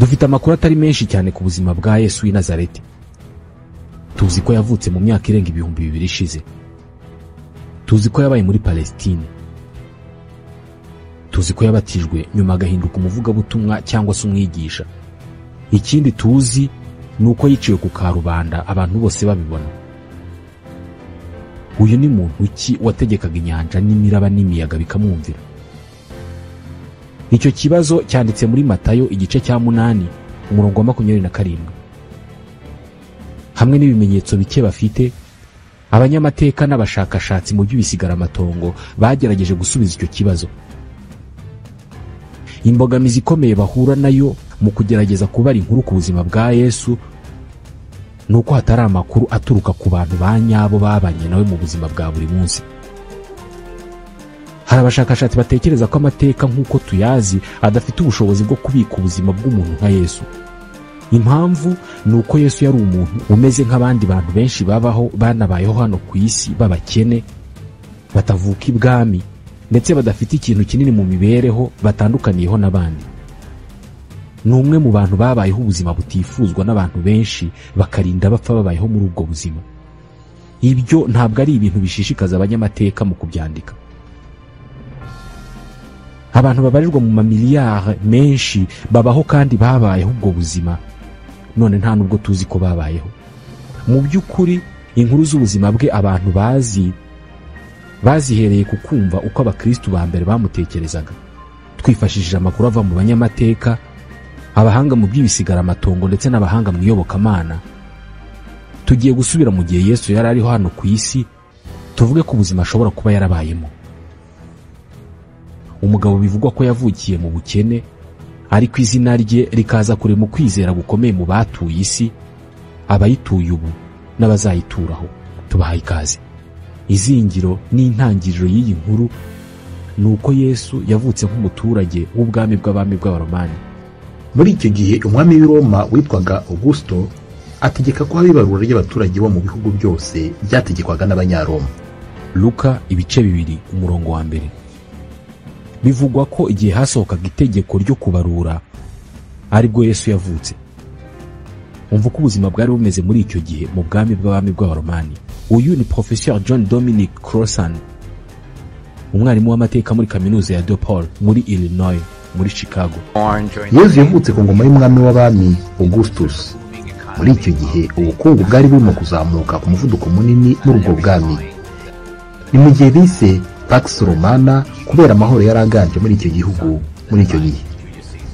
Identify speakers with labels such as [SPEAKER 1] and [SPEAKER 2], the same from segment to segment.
[SPEAKER 1] Dufite amakuru atari menshi cyane ku buzima bwa Yesu w'i Nazareti. Tuzi ko yavutse mu myaka irenga 2000 ishize. Tuzi ko yabaye muri Palestine. Tuzi ko yabatijwe nyuma agahinduka umuvugabutumwa cyangwa se umwigisha. Ikindi tuzi ni uko yiciwe ku karubanda abantu bose babibona. Uyu ni muntu ki wategekaga inyanja n'imiraba n'imiyaga bikamwumvira? Icyo kibazo cyanditse muri Matayo igice cya 8 umurongo wa 27. Hamwe n'ibimenyetso bike bafite, abanyamateka n'abashakashatsi mu by'ibisigaramatongo bagerageje gusubiza icyo kibazo. Imbogamizi ikomeye bahura nayo mu kugerageza kubara inkuru ku buzima bwa Yesu ni uko hatari amakuru aturuka ku bantu ba nyabo babanye nawe mu buzima bwa buri munsi. Hari abashakashatsi batekereza ko amateka nk'uko tuyazi adafite ubushobozi bwo kubika ubuzima bw'umuntu nka Yesu. Impamvu ni uko Yesu yari umuntu umeze nk'abandi bantu benshi babaho banabayeho hano ku isi, b'abakene, batavuka ibwami, ndetse badafite ikintu kinini mu mibereho batandukaniyeho n'abandi. Ni umwe mu bantu babayeho ubuzima butifuzwa n'abantu benshi, bakarinda bapfa babayeho muri ubwo buzima. Ibyo ntabwo ari ibintu bishishikaza abanyamateka mu kubyandika. Abantu babarirwa mu mamiliyari menshi babaho kandi babayeho ubwo buzima, none nta nubwo tuzi ko babayeho. Mu by'ukuri inkuru z'ubuzima bwe abantu bazi bazihereye ku kumva uko abakristu ba mbere bamutekerezaga. Twifashishije amakuru ava mu banyamateka, abahanga mu by'ibisigaramatongo ndetse n'abahanga mu iyobokamana. Tugiye gusubira mu gihe Yesu yari ariho hano ku isi, tuvuge ko ubuzima ashobora kuba yarabayemo. Umugabo bivugwa ko yavukiye mu bukene, ariko izina rye rikaza kure mu kwizera gukomeye mu batuye isi, abayituye ubu n'abazayituraho. Tubahaye ikaze. Izingiro n'intangiriro y'iyi nkuru ni uko Yesu yavutse nk'umuturage w'ubwami bw'abami bw'Abaromani.
[SPEAKER 2] Muri icyo gihe umwami w'i Roma witwaga Augusto ategeka ko haba ibarura ry'abaturage bo mu bihugu byose byategekwaga n'Abanyaroma.
[SPEAKER 1] Luka ibice 2 umurongo wa 1. Bivugwa ko igihe hasohokaga itegeko ryo kubarura aribwo Yesu yavutse. Umva uko ubuzima bwari bumeze muri icyo gihe mu bwami bw'abami bw'Abaromani. Uyu ni Professor John Dominic Crossan, umwarimu w'amateka muri kaminuza ya DePaul muri Illinois muri Chicago.
[SPEAKER 2] Yesu yavutse ku ngoma y'umwami w'abami Augustus. Muri icyo gihe ubukungu bwari burimo kuzamuka ku muvuduko munini muri ubwo bwami. Ni mu gihe bise Pax Romana kubera amahoro yari aganje muri icyo gihugu muri icyo gihe.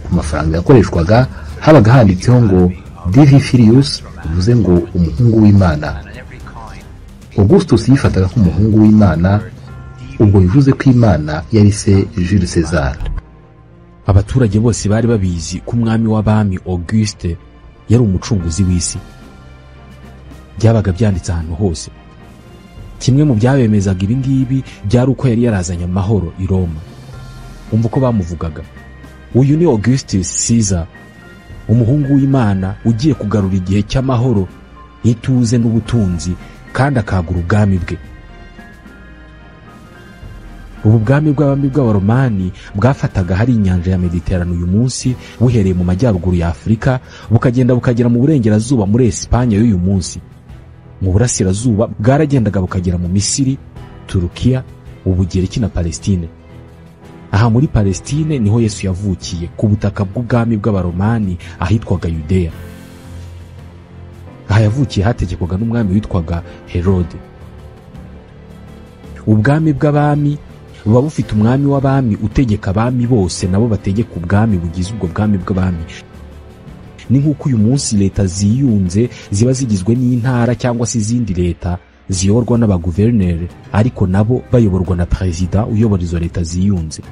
[SPEAKER 2] Ku mafaranga yakoreshwaga habaga handitseho ngo Divi Filius, bivuze ngo umuhungu w'Imana. Augustus yifataga nk'umuhungu w'Imana, ubwo bivuze ko Imana yari se Jules Caesar.
[SPEAKER 1] Abaturage bose bari babizi ko umwami w'abami Auguste yari umucunguzi w'isi. Byabaga byanditse ahantu hose. Kimwe mu byabemezaga ibi ngibi byari uko yari yarazanye amahoro i Roma. Umva uko bamuvugaga. Uyu ni Augustus Caesar, umuhungu w'Imana ugiye kugarura igihe cy'amahoro, ituze n'ubutunzi, kandi akagura ubwami bwe. Ubu bwami bw'abami bw'Abaromani bwafataga hari inyanja ya Mediterane uyu munsi, buhereye mu majyaruguru ya Afurika bukagenda bukagera mu burengerazuba muri Espanye y'uyu munsi. Mu burasirazuba bwaragendaga bukagera mu Misiri, Turukiya, Ubugereki na Palestine. Aha muri Palestine niho Yesu yavukiye, ku butaka bw'ubwami bw'Abaromani ahitwaga Yudeya. Aha yavukiye hategekwaga n'umwami witwaga Herode. Ubwami bw'abami buba bufite umwami w'abami utegeka abami bose, nabo bategeka ubwami bugize ubwo bwami bw'abami. Ni nk'uko uyu munsi leta ziyunze ziba zigizwe n'intara cyangwa se izindi leta ziyoborwa n'abaguverineri, ariko nabo bayoborwa na perezida uyobora izo leta ziyunze.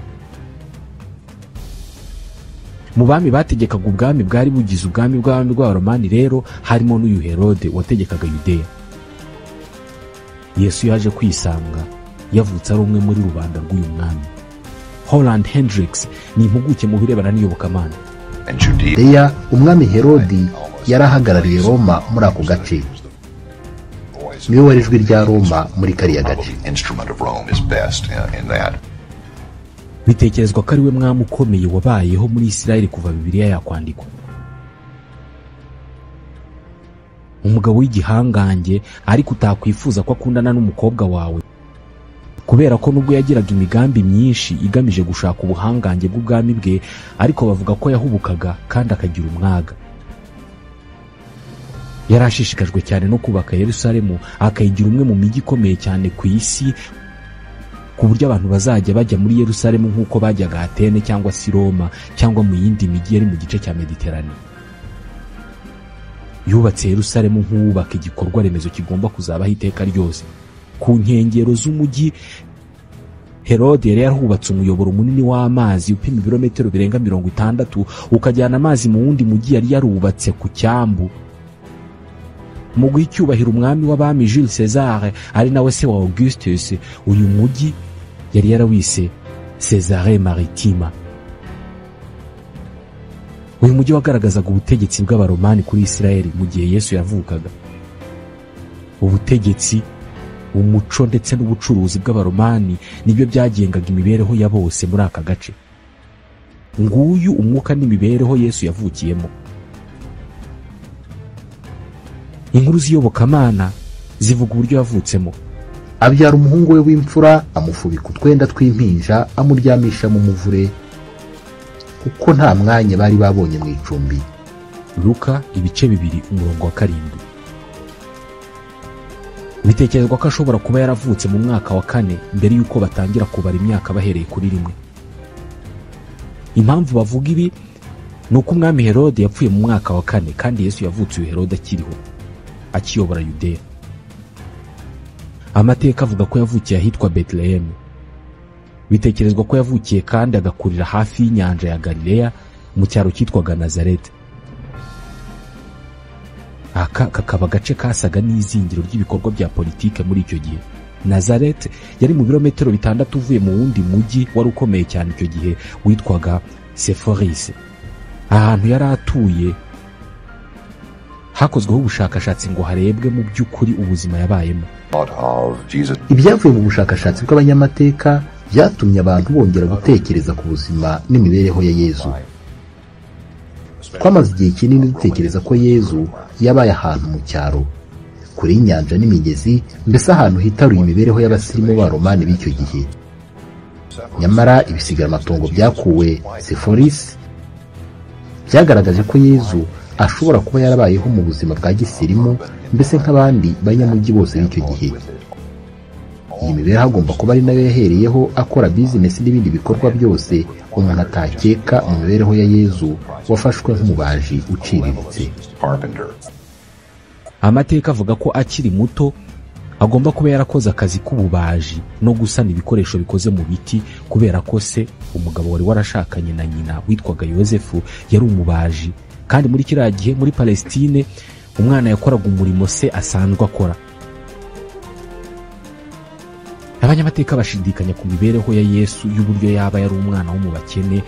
[SPEAKER 1] Mu bami bategekaga ubwami bwari bugize ubwami bw'abami bw'Abaromani rero harimo n'uyu Herode wategekaga Yudeya. Yesu yaje kwisanga yavutse ari umwe muri rubanda rw'uyu mwami. Holland Hendricks ni impuguke mu birebana n'iyobokamana.
[SPEAKER 2] Yudeya, umwami Herodi yari ahagarariye Roma muri ako gace. Niwe wari ijwi rya Roma muri kariya gace.
[SPEAKER 1] Bitekerezwa ko ari we mwami ukomeye wabayeho muri Isirayeli kuva Bibiliya yakwandikwa. Umugabo w'igihangange ariko utakwifuza ko akundana n'umukobwa wawe, kubera ko nubwo yagiraga imigambi myinshi igamije gushaka ubuhangange bw'ubwami bwe, ariko bavuga ko yahubukaga kandi akagira umwaga. Yarashishikajwe cyane no kubaka Yerusalemu, akayigira umwe mu mijyi ikomeye cyane ku isi, ku buryo abantu bazajya bajya muri Yerusalemu nk'uko bajyaga Atene cyangwa si Roma cyangwa mu yindi mijyi yari mu gice cya Mediterane. Yubatse Yerusalemu nk'uwubaka igikorwa remezo kigomba kuzabaho iteka ryose. Ku nkengero z'umujyi Herode yari yarubatse umuyoboro munini w'amazi upima ibirometero birenga 60 ukajyana amazi mu wundi mujyi yari yarubatse ku cyambu. Mu guha icyubahiro umwami w'abami Jules César, ari nawe se wa Augustus, uyu mujyi yari yarawise Césarée Maritima. Uyu mujyi wagaragazaga ubutegetsi bw'Abaromani kuri Isirayeli mu gihe Yesu yavukaga. Ubutegetsi, umuco ndetse n'ubucuruzi bw'Abaromani nibyo byagengaga imibereho ya bose muri aka gace. Nguyu umwuka n'imibereho Yesu yavukiyemo. Inkuru z'iyobokamana zivuga uburyo yavutsemo.
[SPEAKER 2] Abyara umuhungu we w'imfura, amufubika utwenda tw'impinja, amuryamisha mu muvure, kuko nta mwanya bari babonye mu icumbi.
[SPEAKER 1] Luka ibice 2 umurongo wa 7. Bitekerezwa ko ashobora kuba yaravutse mu mwaka wa 4 mbere yuko batangira kubara imyaka bahereye kuri 1. Impamvu bavuga ibi nuko umwami Herode yapfuye mu mwaka wa 4 kandi Yesu yavutse uyu Herode akiriho, akiyobora Yudeya. Amateka avuga ko yavukiye ahitwa Bethlehem. Bitekerezwa ko yavukiye kandi agakurira hafi y'inyanja ya Galileya mu cyaro cyitwaga Nazareth. Aka kakaba gace kasaga n'izingiro ry'ibikorwa bya politike muri icyo gihe. Nazareth yari mu birometero 6 uvuye mu wundi mujyi wari ukomeye cyane icyo gihe witwaga Sepphoris. Ahantu yari atuye hakozweho ubushakashatsi ngo harebwe mu by'ukuri ubuzima yabayemo.
[SPEAKER 2] Ibyavuye mu bushakashatsi bw'abanyamateka byatumye abantu bongera gutekereza ku buzima n'imibereho ya Yezu. Twamaze igihe kinini dutekereza ko Yezu yabaye ahantu mu cyaro, kure y'inyanja n'imigezi, mbese ahantu hitaruye imibereho y'abasirimu b'Abaromani b'icyo gihe. Nyamara ibisigaramatongo byakuwe Sepphoris byagaragaje ko Yezu ashobora kuba yarabayeho mu buzima bwa gisirimu, mbese nk'abandi banyamujyi bose b'icyo gihe. Iyi mibereho agomba kuba ari nayo yahereyeho akora bizinesi n'ibindi bikorwa byose umuntu atakeka mu mibereho ya Yezu wafashwe nk'umubaji uciriritse.
[SPEAKER 1] Amateka avuga ko akiri muto agomba kuba yarakoze akazi k'ububaji no gusana ibikoresho bikoze mu biti, kubera ko se, umugabo wari warashakanye na nyina witwaga Yosefu, yari umubaji, kandi muri kiriya gihe muri Palestine umwana yakoraga umurimo se asanzwe akora. Abanyamateka bashidikanya ku mibereho ya Yesu y'uburyo yaba yari umwana wo mu bakene,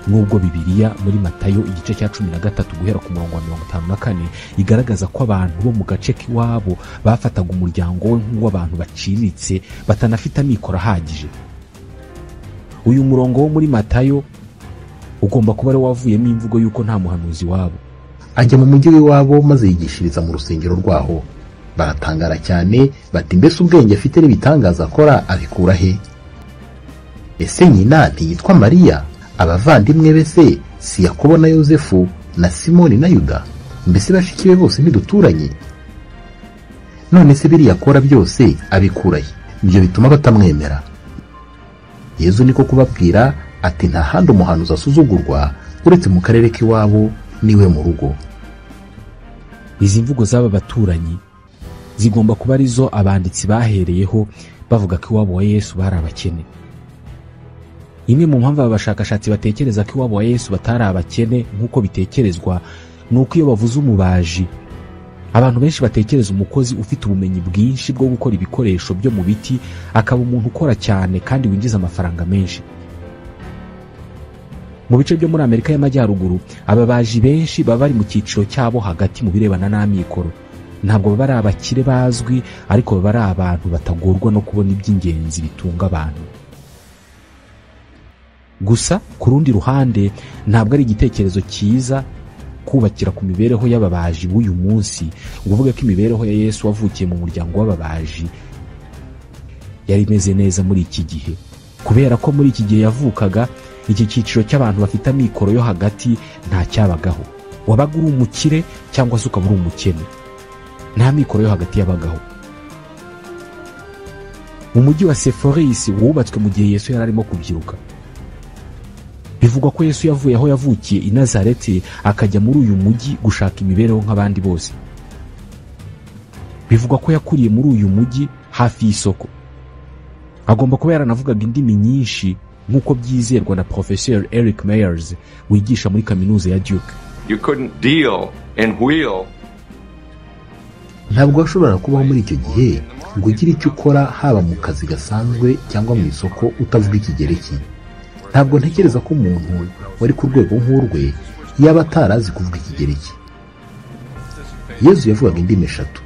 [SPEAKER 1] nubwo Bibiliya muri Matayo igice cya 13 guhera ku murongo wa 54 igaragaza ko abantu bo mu gace k'iwabo bafataga umuryango we nk'uw'abantu baciriritse batanafite amikoro ahagije. Uyu murongo wo muri Matayo ugomba kuba ari wavuyemo imvugo y'uko nta muhanuzi wabo.
[SPEAKER 2] Ajya mu mujyi w'iwabo maze yigishiriza mu rusengero rwaho. Baratangara cyane bati, mbese ubwenge afite n'ibitangaza akora abikura he? Ese nyina ntiyitwa Mariya? Abavandimwe be se si Yakobo na Yosefu na Simoni na Yuda? Mbese bashiki be bose ntiduturanye? None se biriya akora byose abikura he? Ibyo bituma batamwemera. Yezu niko kubabwira ati, nta handi umuhanuzi asuzugurwa uretse mu karere k'iwabo niwe mu rugo.
[SPEAKER 1] Izi mvugo z'aba baturanyi zigomba kuba arizo abanditsi bahereyeho bavuga ko iwabo wa Yesu bari abakene. Imwe mu mpamvu aba bashakashatsi batekereza ko iwabo wa Yesu batari abakene nk'uko bitekerezwa, ni uko iyo bavuze umubaji, abantu benshi batekereza umukozi ufite ubumenyi bwinshi bwo gukora ibikoresho byo mu biti, akaba umuntu ukora cyane kandi winjiza amafaranga menshi. Mu bice byo muri Amerika y'Amajyaruguru, ababaji benshi baba bari mu cyiciro cyabo hagati mu birebana n'amikoro. Ntabwo baba ari abakire bazwi, ariko baba ari abantu batagorwa no kubona iby'ingenzi bitunga abantu. Gusa ku rundi ruhande, ntabwo ari igitekerezo cyiza Kubakira ku mibereho y'ababaji b'uyu munsi ngo uvuge ko imibereho ya Yesu wavukiye mu muryango w'ababaji yari imeze neza muri iki gihe, kubera ko muri iki gihe yavukaga iki cyiciro cy'abantu bafite amikoro yo hagati nta cyabagaho. Wabaga uri umukire cyangwa se ukaba uri umukene, nta mikoro yo hagati yabagaho. Mu mujyi wa Sepphoris wubatswe mu gihe Yesu yari arimo kubyiruka, bivugwa ko Yesu yavuye aho yavukiye i Nazareti akajya muri uyu mujyi gushaka imibereho nk'abandi bose. Bivugwa ko yakuriye muri uyu mujyi hafi y'isoko. Agomba kuba yaranavugaga indimi nyinshi nk'uko byizerwa na Professor Eric Meyers wigisha muri kaminuza ya Duke.
[SPEAKER 3] You couldn't deal in wheel.
[SPEAKER 2] Ntabwo washoboraga kubaho muri icyo gihe ngo ugire icyo ukora haba mu kazi gasanzwe cyangwa mu isoko utavuga Ikigereki. Ntabwo ntekereza ko umuntu wari ku rwego nk'urwe yaba atarazi kuvuga Ikigereki. Yezu yavugaga indimi eshatu.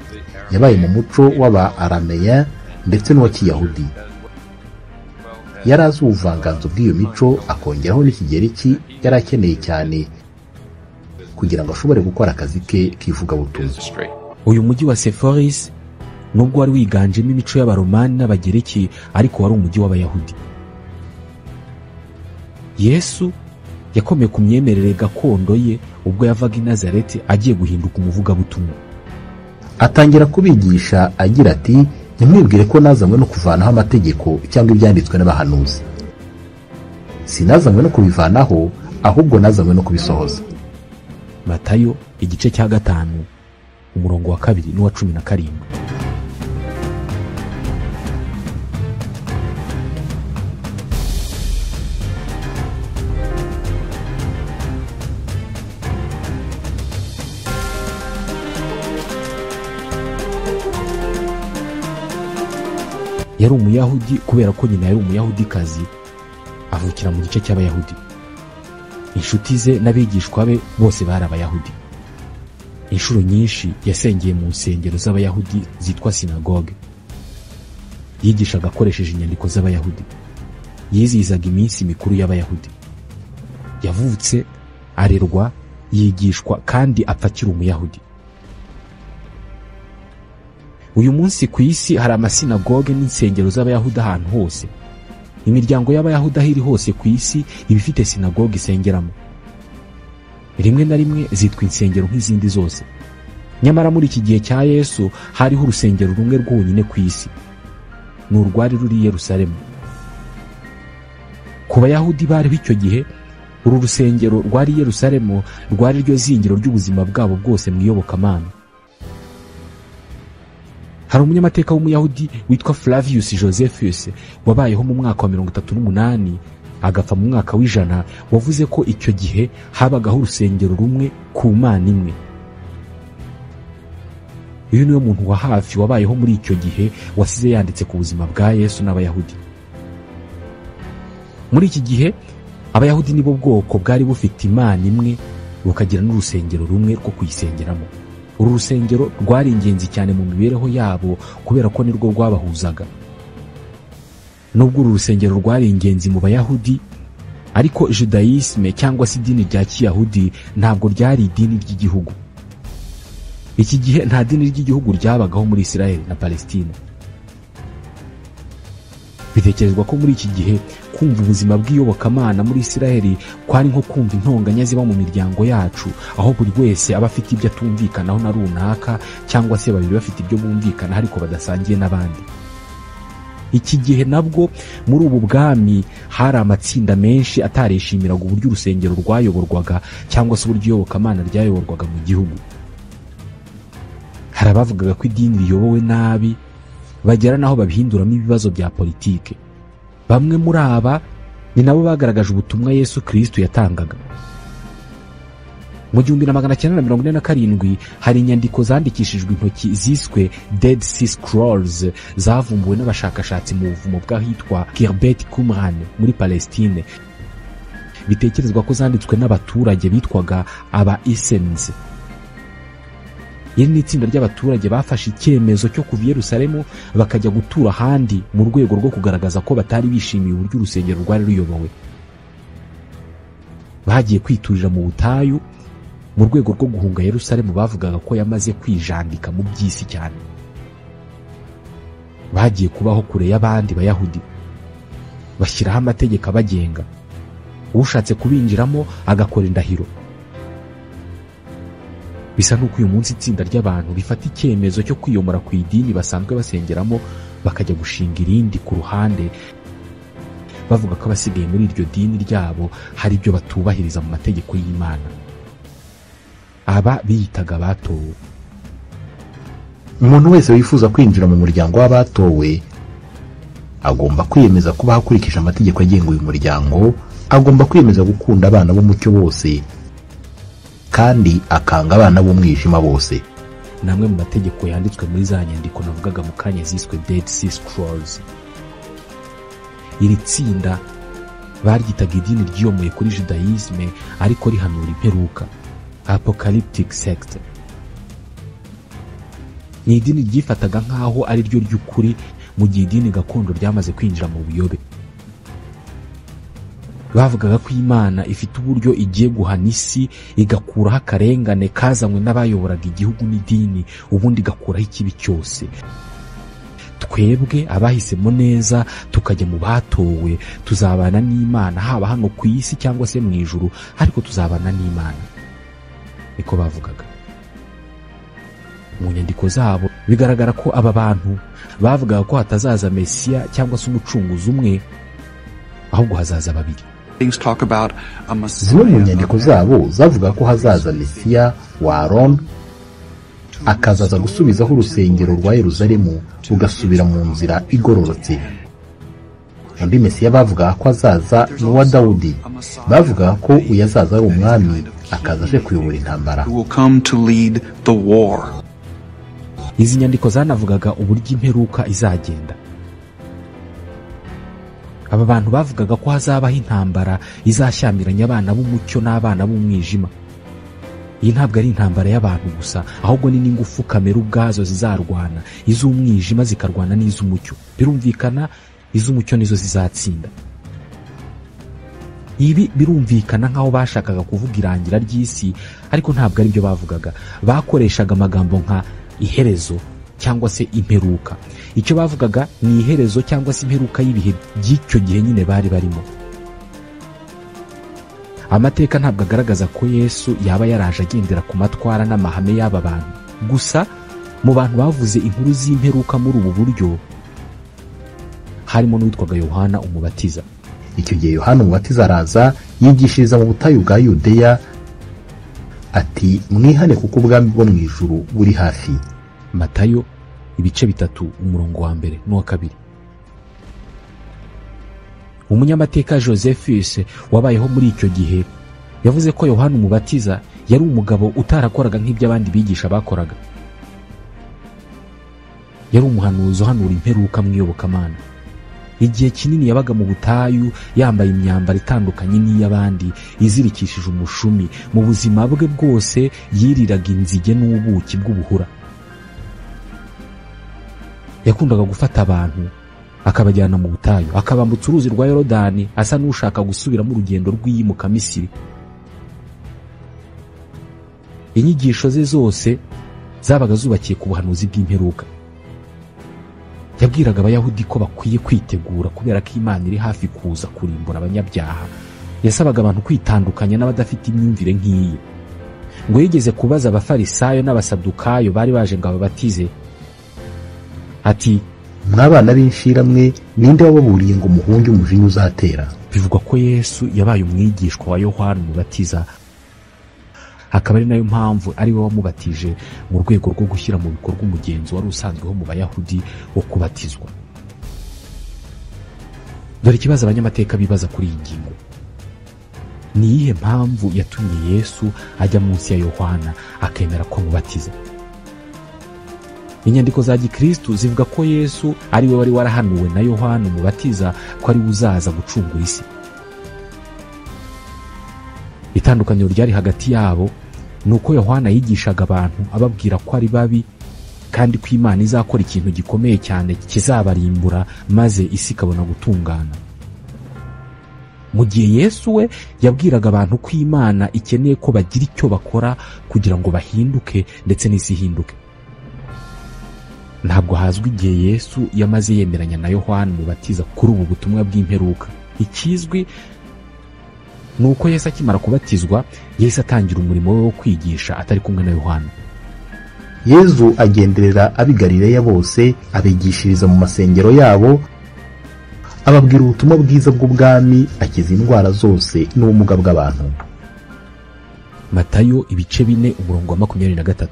[SPEAKER 2] Yabaye mu muco w'aba Arameya ndetse n'uwa Kiyahudi. Yari azi ubuvanganzo bw'iyo mico, akongeraho n'Ikigereki yari akeneye cyane kugira ngo ashobore gukora akazi ke k'ivugabutumwa.
[SPEAKER 1] Uyu mujyi wa Sepphoris nubwo wari wiganjemo imico y'Abaromani n'Abagereki, ariko wari umujyi w'Abayahudi. Yesu yakomeye ku myemerere gakondo ye ubwo yavaga i Nazareti agiye guhinduka umuvugabutumwa.
[SPEAKER 2] Atangira kubigisha agira ati: ntimwibwire ko nazanywe no kuvanaho amategeko cyangwa ibyanditswe n'abahanuzi. Sinazanywe no kubivanaho, ahubwo nazanywe no kubisohoza.
[SPEAKER 1] Matayo igice cya 5 umurongo wa 2 n'uwa 17. Yari umuyahudi kubera ko nyina yari umuyahudikazi, avukira mu gice cy'Abayahudi. Inshuti ze n'abigishwa be bose bari Abayahudi. Inshuro nyinshi yasengeye mu nsengero z'Abayahudi zitwa sinagoge. Yigishaga akoresheje inyandiko z'Abayahudi. Yizihizaga iminsi mikuru y'Abayahudi. Yavutse, arerwa, yigishwa kandi apfa akiri Umuyahudi. Uyu munsi ku isi hari amasinagoge n'insengero z'Abayahudi ahantu hose. Imiryango y'Abayahudi aho iri hose ku isi iba ifite sinagoge isengeramo. Rimwe na rimwe zitwa insengero nk'izindi zose. Nyamara muri iki gihe cya Yesu hariho urusengero rumwe rwonyine ku isi, ni urwari ruri i Yerusalemu. Ku Bayahudi bariho icyo gihe, uru rusengero rwari i Yerusalemu rwari ryo zingiro ry'ubuzima bwabo bwose mu iyobokamana. Hari umunyamateka w'Umuyahudi witwa Flavius Josephus wabayeho mu mwaka wa 38 agapfa mu mwaka w'100, wavuze ko icyo gihe habagaho urusengero rumwe ku Mana imwe. Uyu niwe muntu wa hafi wabayeho muri icyo gihe wasize yanditse ku buzima bwa Yesu n'Abayahudi. Muri iki gihe Abayahudi nibo bwoko bwari bufite Imana imwe, bukagira n'urusengero rumwe rwo kuyisengeramo. Uru rusengero rwari ingenzi cyane mu mibereho yabo kubera ko nirwo rwabahuzaga. Nubwo uru rusengero rwari ingenzi mu Bayahudi, ariko Judaisme cyangwa se idini rya Kiyahudi ntabwo ryari idini ry'igihugu. Iki gihe nta dini ry'igihugu ryabagaho muri Israel na Palestine. Bitekerezwa ko muri iki gihe kumva ubuzima bw'iyobokamana muri Israel kwari nko kumva intonganya ziba mu miryango yacu, aho buri wese aba afite ibyo atumvikanaho na runaka, cyangwa se babiri bafite ibyo bumvikana ariko badasangiye n'abandi. Iki gihe nabwo muri ubu bwami hari amatsinda menshi atarishimiraga uburyo urusengero rwayoborwaga cyangwa se uburyo iyobokamana ryayoborwaga mu gihugu. Hari abavugaga ko idini riyobowe nabi, bagera naho babihinduramo ibibazo bya politike. Bamwe muri aba ni nabo bagaragaje ubutumwa Yesu Kristo yatangaga. Mu 1947 hari inyandiko zandikishijwe intoki ziswe Dead Sea Scrolls zavumbuwe n'abashakashatsi mu buvumo bw'ahitwa Khirbet Qumran muri Palestine. Bitekerezwa ko zanditswe n'abaturage bitwaga aba Essenes. Iri ni itsinda ry'abaturage bafashe icyemezo cyo kuva i Yerusalemu bakajya gutura ahandi mu rwego rwo kugaragaza ko batari bishimiye uburyo urusengero rwari ruyobowe. Bagiye kwiturira mu butayu, Mu rwego rwo guhunga Yerusalemu bavugaga ko yamaze kwijandika mu by'isi cyane. Bagiye kubaho kure y'abandi Bayahudi, bashyiraho amategeko abagenga, ushatse kubinjiramo agakora indahiro. Bisa n'uko uyu munsi itsinda ry'abantu rifata icyemezo cyo kwiyomora ku idini basanzwe basengeramo bakajya gushinga irindi ku ruhande, bavuga ko abasigaye muri iryo dini ryabo hari ibyo batubahiriza mu mategeko y'Imana. Aba biyitaga abatowe.
[SPEAKER 2] Umuntu wese wifuza kwinjira mu muryango w'abatowe agomba kwiyemeza kuba akurikije amategeko agenga uyu muryango, agomba kwiyemeza gukunda abana b'umucyo bose kandi akanga abana b'umwijima bose.
[SPEAKER 1] Namwe mu mategeko yanditswe muri za nyandiko navugaga mu kanya ziswe Dead Sea Scrolls. Iri tsinda baryitaga idini ryiyomoye kuri Judaisme ariko rihanura imperuka, apocalyptic sect. Ni idini ryifataga nk'aho ari ryo ry'ukuri mu gihe idini gakondo ryamaze kwinjira mu buyobe. Bavugaga ko Imana ifite uburyo igiye guhana isi, igakuraho akarengane kazanywe n'abayoboraga igihugu n'idini, ubundi igakuraho ikibi cyose. Twebwe abahisemo neza tukajya mu batowe tuzabana n'Imana, haba hano ku isi cyangwa se mu ijuru, ariko tuzabana n'Imana. Niko bavugaga. Mu nyandiko zabo bigaragara ko aba bantu bavugaga ko hatazaza Mesiya cyangwa se umucunguzi umwe, ahubwo hazaza babiri.
[SPEAKER 2] Zimwe mu nyandiko zabo zavuga ko hazaza Mesiya wa Aaron, akazaza gusubizaho urusengero rwa Yerusalemu rugasubira mu nzira igororotse. Undi Mesiya bavuga ko azaza ni uwa Dawudi. Bavuga ko uyu azaza ari umwami, akaza aje kuyobora intambara.
[SPEAKER 1] Izi nyandiko zanavugaga uburyo imperuka izagenda. Aba bantu bavugaga ko hazabaho intambara izashyamiranya abana b'umucyo n'abana b'umwijima. Iyi ntabwo ari intambara y'abantu gusa, ahubwo ni n'ingufu kamere ubwazo zizarwana, iz'umwijima zikarwana n'iz'umucyo. Birumvikana iz'umucyo nizo zizatsinda. Ibi birumvikana nk'aho bashakaga kuvuga irangira ry'isi, ariko ntabwo ari byo bavugaga. Bakoreshaga amagambo nka iherezo cyangwa se imperuka. Icyo bavugaga ni iherezo cyangwa se imperuka y'ibihe by'icyo gihe nyine bari barimo. Amateka ntabwo agaragaza ko Yesu yaba yaraje agendera ku matwara n'amahame y'aba bantu. Gusa mu bantu bavuze inkuru z'imperuka muri ubu buryo harimo n'uwitwaga Yohana Umubatiza.
[SPEAKER 2] Icyo gihe Yohana Umubatiza araza yigishiriza mu butayu bwa Yudeya ati: mwihane kuko ubwami bwo mu ijuru buri hafi.
[SPEAKER 1] Matayo ibice 3 umurongo wa 1 n'uwa 2. Umunyamateka Josephus wabayeho muri icyo gihe yavuze ko Yohana Umubatiza yari umugabo utarakoraga nk'ibyo abandi bigisha bakoraga. Yari umuhanuzi uhanura imperuka mu iyobokamana. Igihe kinini yabaga mu butayu yambaye imyambaro itandukanye n'iy'abandi, izirikishije umushumi. Mu buzima bwe bwose yiriraga inzige n'ubuki bw'ubuhura. Yakundaga gufata abantu akabajyana mu butayu, akabambutsa uruzi rwa Yorodani asa n'ushaka gusubiramo urugendo rw'iyimuka Misiri. Inyigisho ze zose zabaga zubakiye ku buhanuzi bw'imperuka. Yabwiraga Abayahudi ko bakwiye kwitegura kubera ko Imana iri hafi kuza kurimbura abanyabyaha. Yasabaga abantu kwitandukanya n'abadafite imyumvire nk'iyi. Ngo yigeze kubaza Abafarisayo n'Abasadukayo bari baje ngo ababatize ati:
[SPEAKER 2] mwabana b'inshiramwe, ninde wababuriye ngo muhunge umujinya uzatera?
[SPEAKER 1] Bivugwa ko Yesu yabaye umwigishwa wa Yohana Umubatiza, akaba ari nayo mpamvu ari we wamubatije mu rwego rwo gushyira mu bikorwa umugenzo wari usanzweho mu Bayahudi wo kubatizwa. Dore ikibazo abanyamateka bibaza kuri iyi ngingo: ni iyihe mpamvu yatumye Yesu ajya munsi ya Yohana akemera ko amubatiza? Inyandiko za Gikristo zivuga ko Yesu ari we wari warahanuwe na Yohana Umubatiza ko ari uzaza gucungura isi. Itandukaniro ryari hagati yabo ni uko Yohana yigishaga abantu ababwira ko ari babi kandi ko Imana izakora ikintu gikomeye cyane kizabarimbura maze isi ikabona gutungana. Mu gihe Yesu we yabwiraga abantu ko Imana ikeneye ko bagira icyo bakora kugira ngo bahinduke ndetse n'isi ihinduke. Ntabwo hazwi igihe Yesu yamaze yemeranya na Yohana Umubatiza kuri ubu butumwa bw'imperuka. Ikizwi ni uko Yesu akimara kubatizwa yahise atangira umurimo we wo kwigisha atari kumwe na Yohana.
[SPEAKER 2] Yezu agenderera ab'i Galileya bose, abigishiriza mu masengero yabo, ababwira ubutumwa bwiza bw'ubwami, akiza indwara zose n'ubumuga bw'abantu.
[SPEAKER 1] Matayo ibice 4 umurongo wa 23.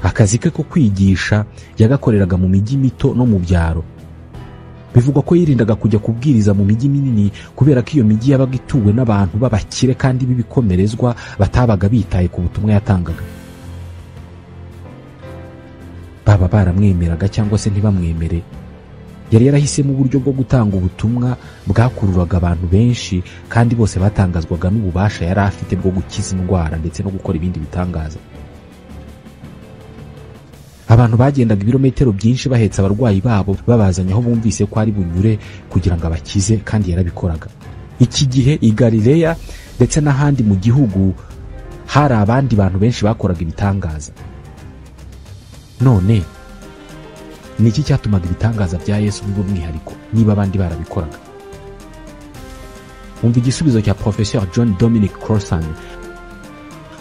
[SPEAKER 1] Akazi ke ko kwigisha yagakoreraga mu mijyi mito no mu byaro. Bivugwa ko yirindaga kujya kubwiriza mu mijyi minini kubera ko iyo mijyi yabaga ituwe n'abantu b'abakire kandi b'ibikomerezwa batabaga bitaye ku butumwa yatangaga. Baba baramwemeraga cyangwa se ntibamwemere, yari yarahisemo uburyo bwo gutanga ubutumwa bwakururaga abantu benshi kandi bose batangazwaga n'ububasha yari afite bwo gukiza indwara ndetse no gukora ibindi bitangaza. Abantu bagendaga ibirometero byinshi bahetse abarwayi babo babazanye aho bumvise ko ari bunyure kugira ngo abakize, kandi yarabikoraga. Iki gihe i Galileya ndetse n'ahandi mu gihugu hari abandi bantu benshi bakoraga ibitangaza. None ni iki cyatumaga ibitangaza bya Yesu biba umwihariko niba abandi barabikoraga? Umva igisubizo cya Professor John Dominic Crossan,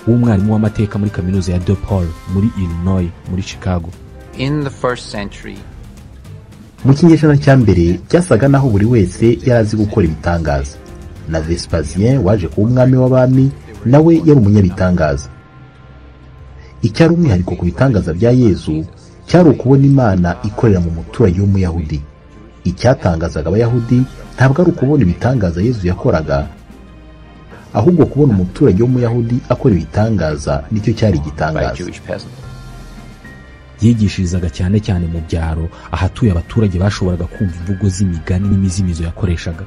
[SPEAKER 1] w'umwarimu w'amateka muri kaminuza ya DePaul muri Illinois muri Chicago.
[SPEAKER 3] In the first century,
[SPEAKER 2] Mu kinyejana cya mbere byasaga naho buri wese yari azi gukora ibitangaza. Na Vespasien waje kuba umwami w'abami nawe yari umunyabitangaza. Icyari umwihariko ku bitangaza bya Yezu cyari ukubona Imana ikorera mu muturage w'Umuyahudi. Icyatangazaga Abayahudi ntabwo ari ukubona ibitangaza Yezu yakoraga, ahubwo kubona umuturage w'Umuyahudi akora ibitangaza nicyo cyari igitangaza.
[SPEAKER 1] Yigishirizaga cyane cyane mu byaro ahatuye abaturage bashoboraga kumva imvugo z'imigani n'imizimizo yakoreshaga.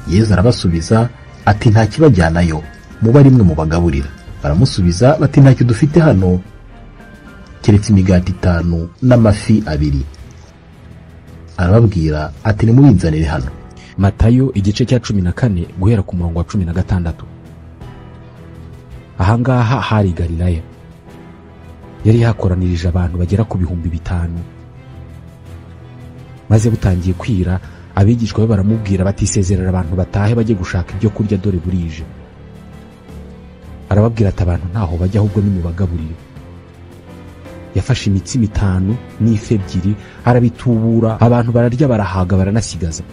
[SPEAKER 2] Yezu arabasubiza ati nta kibajyanayo, muba rimwe mu bagaburira. Baramusubiza bati ntacyo dufite hano keretse imigati 5 n'amafi 2. Arababwira ati nimubinzanire hano.
[SPEAKER 1] Matayo igice cya 14 guhera ku murongo wa 16. Ahangaha hari Galilaya. Yari yakoranirije abantu bagera ku 5,000. Maze butangiye kwira, abigishwa be baramubwira bati sezerera abantu batahe bajye gushaka ibyo kurya dore burije. Arababwira ati abantu ntaho bajya ahubwo nimubagaburire. Yafashe imitsima 5 n'ifi 2 arabitubura, abantu bararya barahaga baranasigaza.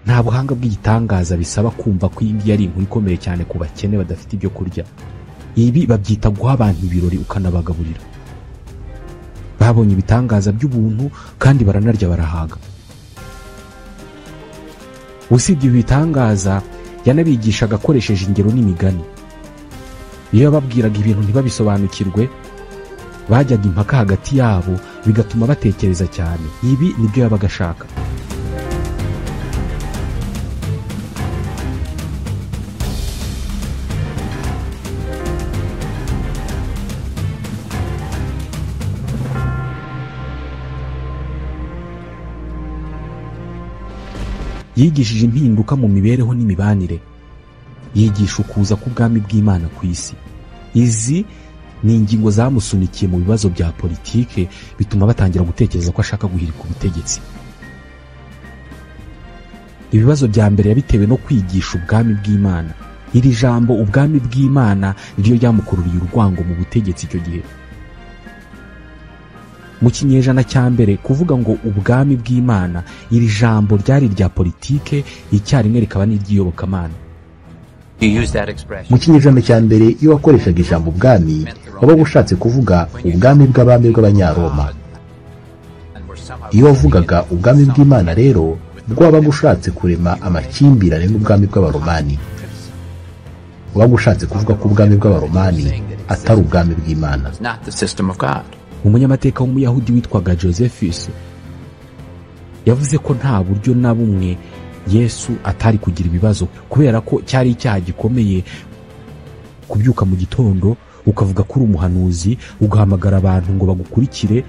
[SPEAKER 1] Nta buhanga bw'igitangaza bisaba kumva ko iyi ngiyi ari inkuru ikomeye cyane ku bakene badafite ibyo kurya. Ibi babyita guha abantu ibirori ukanabagaburira. Babonye ibitangaza by'ubuntu kandi baranarya barahaga. Usibye ibi bitangaza, yanabigishaga akoresheje ingero n'imigani. Iyo yababwiraga ibintu ntibabisobanukirwe, bajyaga impaka hagati yabo bigatuma batekereza cyane. Ibi nibyo yabaga ashaka. Yigishije impinduka mu mibereho n'imibanire. Yigisha ukuza k'ubwami bw'Imana ku isi. Izi ni ingingo zamusunikiye mu bibazo bya politike bituma batangira gutekereza ko ashaka guhirika ubutegetsi. Ibibazo bya mbere yabitewe no kwigisha ubwami bw'Imana. Iri jambo ubwami bw'Imana niryo ryamukururiye urwango mu butegetsi icyo gihe. Mu kinyejana cya mbere kuvuga ngo ubwami bw'Imana, iri jambo ryari rya politike icyarimwe rikaba n'iry'iyobokamana.
[SPEAKER 2] Mu kinyejana cya mbere iyo wakoreshaga ijambo ubwami wabaga ushatse kuvuga ubwami bw'abami bw'Abanyaroma. Iyo wavugaga ubwami bw'Imana rero bwabaga ushatse kurema amakimbirane n'ubwami bw'Abaromani. Wabaga ushatse kuvuga ko ubwami bw'Abaromani atari ubwami bw'Imana.
[SPEAKER 1] Umunyamateka w'Umuyahudi witwaga Josephus yavuze ko nta buryo na bumwe Yesu atari kugira ibibazo kubera ko cyari icyaha gikomeye kubyuka mu gitondo ukavuga ko uri umuhanuzi, ugahamagara abantu ngo bagukurikire,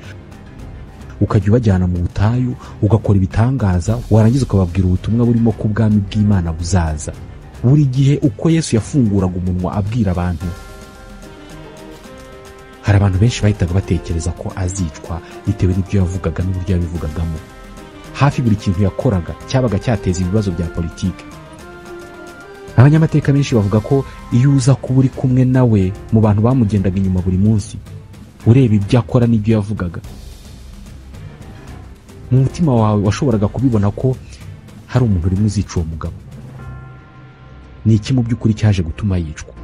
[SPEAKER 1] ukajya ubajyana mu butayu, ugakora ibitangaza, warangiza ukababwira ubutumwa burimo ko ubwami bw'Imana buzaza. Buri gihe uko Yesu yafunguraga umunwa abwira abantu, hari abantu benshi bahitaga batekereza ko azicwa bitewe n'ibyo yavugaga n'uburyo yabivugagamo. Hafi buri kintu yakoraga cyabaga cyateza ibibazo bya politiki. Abanyamateka benshi bavuga ko iyo uza kuba uri kumwe nawe mu bantu bamugendaga inyuma buri munsi, ureba ibyo akora n'ibyo yavugaga, mu mutima wawe washoboraga kubibona ko hari umuntu urimo uzica uwo mugabo. Ni iki mu by'ukuri cyaje gutuma yicwa?